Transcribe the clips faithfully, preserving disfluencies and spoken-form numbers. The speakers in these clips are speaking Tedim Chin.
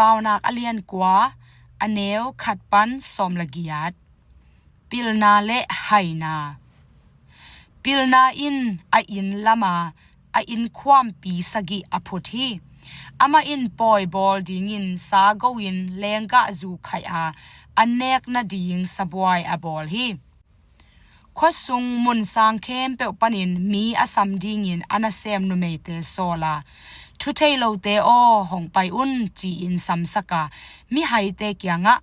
Paunak a lian kua, a neu khat pan sawm le giat. Pilna le haina. Pilna in a inn lama a inn khuampi sagih a phut hi. Amah in pawi bawl dingin sa go-in lenggahzu khaih a, a nek nading sabuai a bawl hi. Khuasung mun sang khempeuh panin mi a sam dingin a nasem numeite sawl a, "Thu thei lote aw, hong pai un," ci-in samsak a, mihaite kiangah,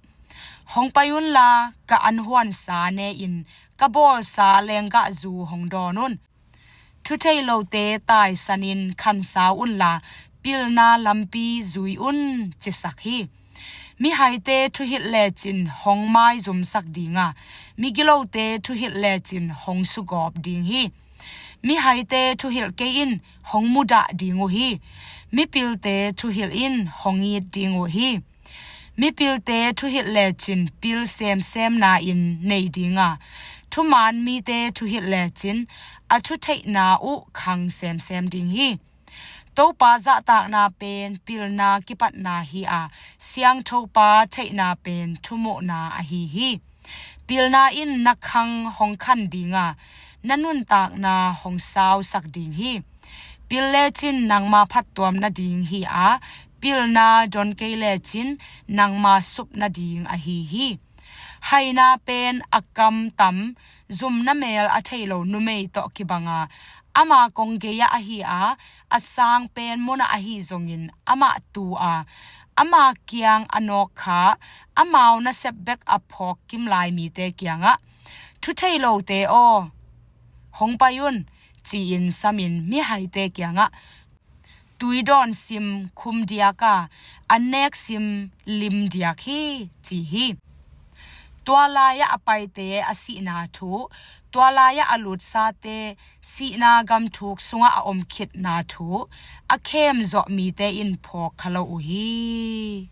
"Hong pai unla, ka anhuansa ne-in ka bawlsa lenggahzu hong dawn un. Thu thei lote taisanin khansau unla, pilna lampi zui un," cisak hi. Mihaite thuhilh lecin hong maizumsak ding a, migilote thuhilh lecin hong sugawp ding hi. Mihaite thuhilh kei in hong mudah ding uh hi. Mipilte thuhilh in hong it ding uh hi. Mipilte thuhilh lecin pil semsemna inn nei ding a, thuman mite thuhilh lecin a thutheihna uh khang semsem ding hi. Topa zahtakna pen pilna kipatna hi a, siangthopa theihna pen thumuhna ahi hi. Pilna in na khang hong khan ding a, na nuntakna hong sausak ding hi. Pil lecin nangma phattuam nading hi a, pilna don kei lecin nangma sup nading ahi hi. Haina pen a kam tam, zumna mel a thei lo numei tawh kibang a, ama kong gei-ah ahi a, a sang pen munah ahi zongin amah tu a, ama kiang a nawk kha, amau nasep bek a phawk kim lai mite kiangah, "Thu thei lote aw, hong pai un," ci-in samin mihaite kiangah, "Tuidawn sim khum diak a, annek sim lim diak hi," ci hi. Tua lai-ah a paite a sihna thu, tua lai-ah a lutsate sihna gamthuk sungah a om khitna thu a khem zawh mite in phawk kha lo uh hi.